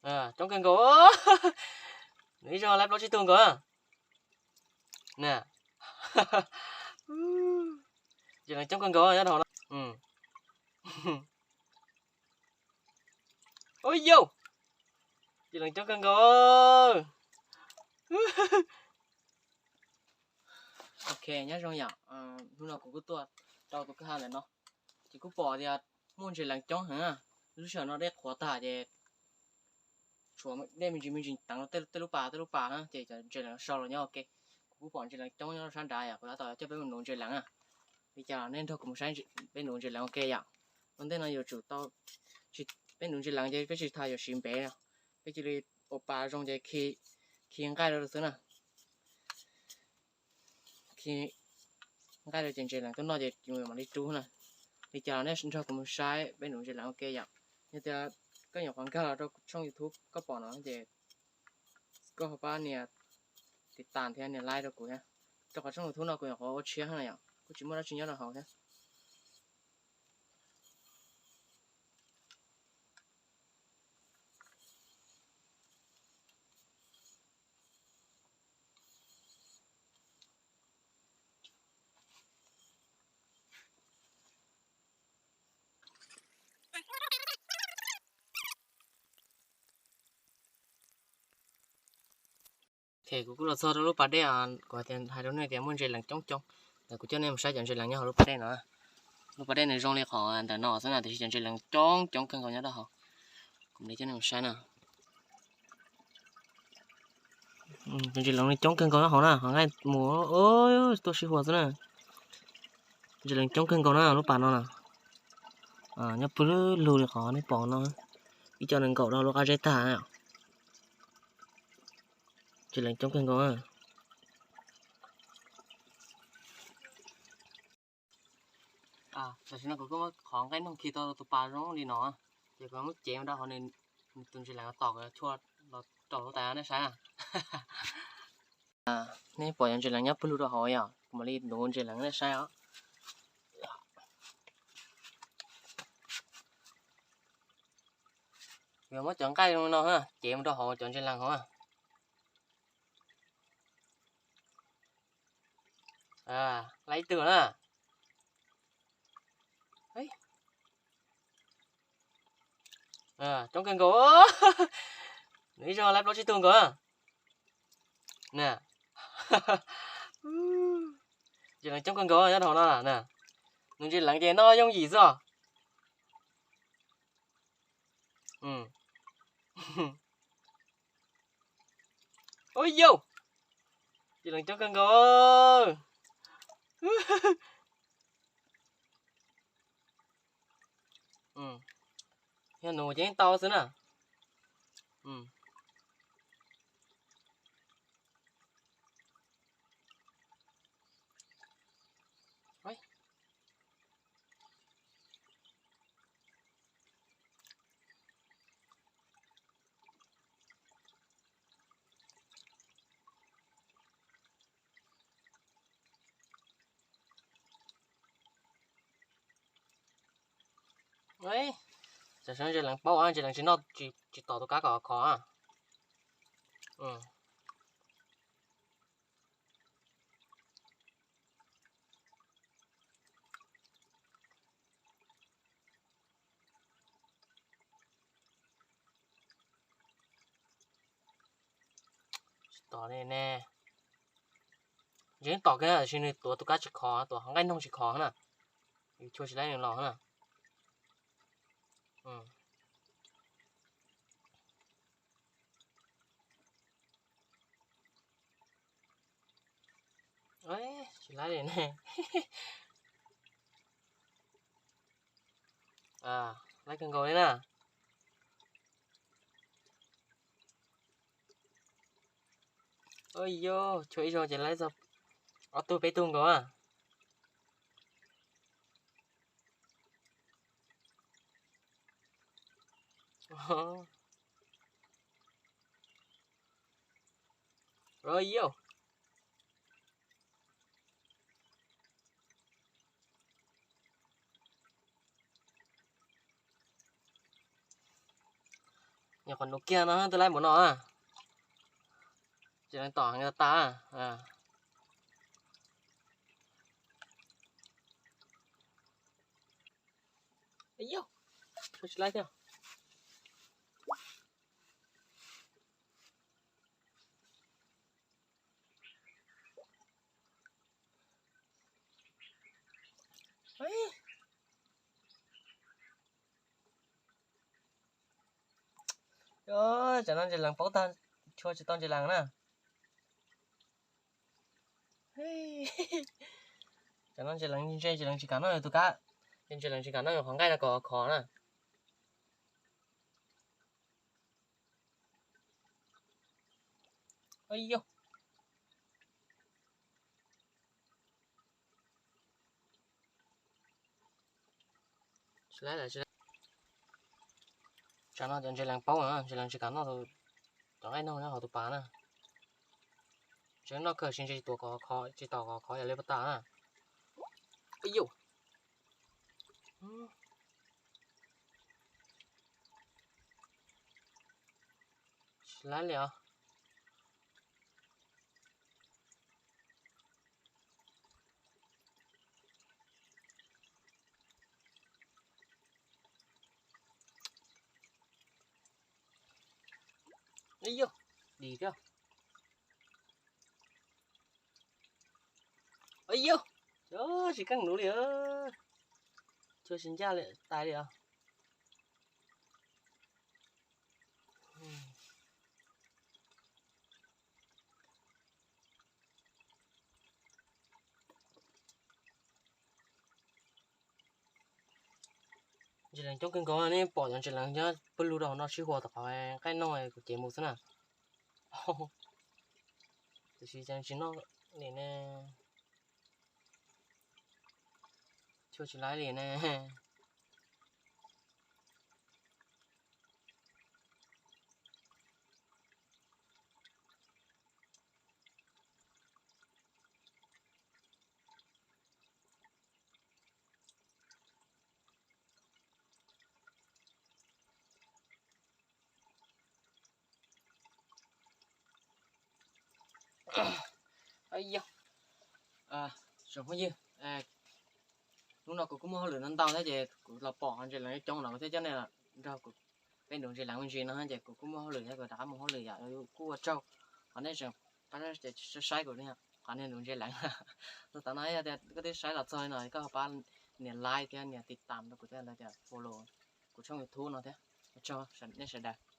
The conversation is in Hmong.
Coob kawg nkaus. Nws ib zaug laib plaub tsib tug nkaus na. Ntses leev coob kawg nkaus nyob rau hauv no. Ua yau, ntses leev coob kawg nkaus. Ok, nyob zoo yom, hnub no kuv kuj tuaj rau tus kwj ha ntawm no, ces kuj pom tias muaj ntses leev coob heev. Lub sij hawm no dej qhuav tag ces tshuav dej me ntsis me ntsis teev rau tej lub pas tej lub pas na, ces cov ntses leev sau los nyob ua ke. Kuv kuj pom ntses leev coob nyob sab nrad yom, kuv tab tom coj peb mus nuv ntses leev na. Li cas nej nrog kuv mus saib peb nuv ntses leev ua ke yom. Ua ntej no yuav tsum tau, peb nuv ntses leev ces peb tsis tas yuav siv npev, peb cia li ua pas zoo ces khi nqaij rau xwb na. Khi nqaij rau ces ntses leev tuaj noj ces mam li rub na. Li cas los nej nrog kuv mus saib peb nuv ntses leev ua ke yom. Yog tias koj nyuam qhuav nkag los rau tshooj YouTube koj pom no ces koj ho pab nias tiv tas thiab nias like rau kuv thiab, rau qhov tshooj YouTube no kuv nyuam qhuav ua tshiab na yom, kuj tsis muaj dab tsi nyob rau hauv thiab. Ok, kuv kuj los txog rau lub pas dej, kuv hais tias hais rau nej tias muaj ntses leev coob coob, kuv coj nej mus saib cov ntses leev nyob hauv lub pas dej no. Lub pas dej nws zoo li qhov ntawm no xwb na, tiam sis cov ntses leev coob coob kawg nkaus nyob rau hauv. Kuv mam li coj nej mus saib na. Cov ntses leev coob kawg nkaus nyob hauv na, hauv nqaij mus tuaj sib hua xwb na. Ntses leev coob kawg nkaus na lub pas no na. Nyob pw lug li qhov nej pom no, ib co nws nkaum rau lub qab zeb tag na. Ntses leev coob kawg nkaus na. Tam sim no kuv kuj muab qhov nqaij noog khi tau tus pas zoo li no, ces kuv muab cev mus rau hauv nws, tus ntses leev tom chua los rau lub tais nej saib. Nej pom cov ntses leev nyob pw lug rau hauv yom, kuv mam li nuv ntses leev nej saib os. Kuv yuav muab cov nqaij no cev mus rau hauv cov ntses leev hauv. Laib ib tug na. Coob kawg nkaus. Nws ib zaug laib plaub tsib tug nkaus. Ntses leev coob kawg nkaus nyob rau hauv no na. Nws ntses leev ces noj yooj yim xwb os. Ua yau, ntses leev coob kawg nkaus. Yog nuv ces yeej tau xwb na. Tam sim no ntses leev paub, ntses leev tsis noj, tsis tom tus kab kom khov. Tsis tom li ne. Ntses tom kiag tiam sis nws tuav tus kab tsis khov, tuav nqaij noog tsis khov na. Yus chua tsis laib nws los na. Tsis laib li ne. Laib kawg nkaus li na. Yog chua ib zaug ces laib txog ob tug peb tug nkaus na. Yog, nyuam Qhov no kiag no twb laib npaum no. Ces leej tom heev tas. Yog, tsis laib thiab. Cov no ntses lees paub tag, chua tsis tau ntses lees na. Cov no ntses lees ntse, ntses lees tsis kam noj tus kab, ntses lees tsis kam noj qhov nqaij no kom khov na. Yog, tsis laib lawm. Tsam no cov ntses lees paub, ntses lees tsis kam noj cov nqaij no nyob hauv tus pas na. Ntses noj kawg tsis ntse tsis tuam kom khov, tsis tom kom khov yam li pas tas na. Yog, tsis laib li os. Yog, dim thiab. Yog, tsis keej nuv li. Chua tsis ncaj li tais li os. Ntses lees coob kawg nkaus, nej pom cov ntses lees nyob pawg lug rau hauv no sib huas tom qhov nqaij no kuv cev mus xwb na. Tiam sis tsis noj li ne, chua tsis laib li ne. Yog, tsoom phooj ywg, hnub no kuv kuj muaj hauj lwm no ntau thiab ces kuv los pom ntses lees coob no kuv thiaj coj nej nrog kuv peb nrug ntses lees me ntsis no ces kuv kuj muaj hauj lwm thiab kuv rov qab mus hauj lwm yom, kuj ua tsaug qhov nej tseem pab saib kuv, qhov nej nrug ntses lees. Txog tav no yog tias koj twb saib los txog li no koj ho pab nias like thiab nias tiv tam rau kuv thiab los tias follow kuv tshooj YouTube no thiab. Ua tsaug nej sawv daws.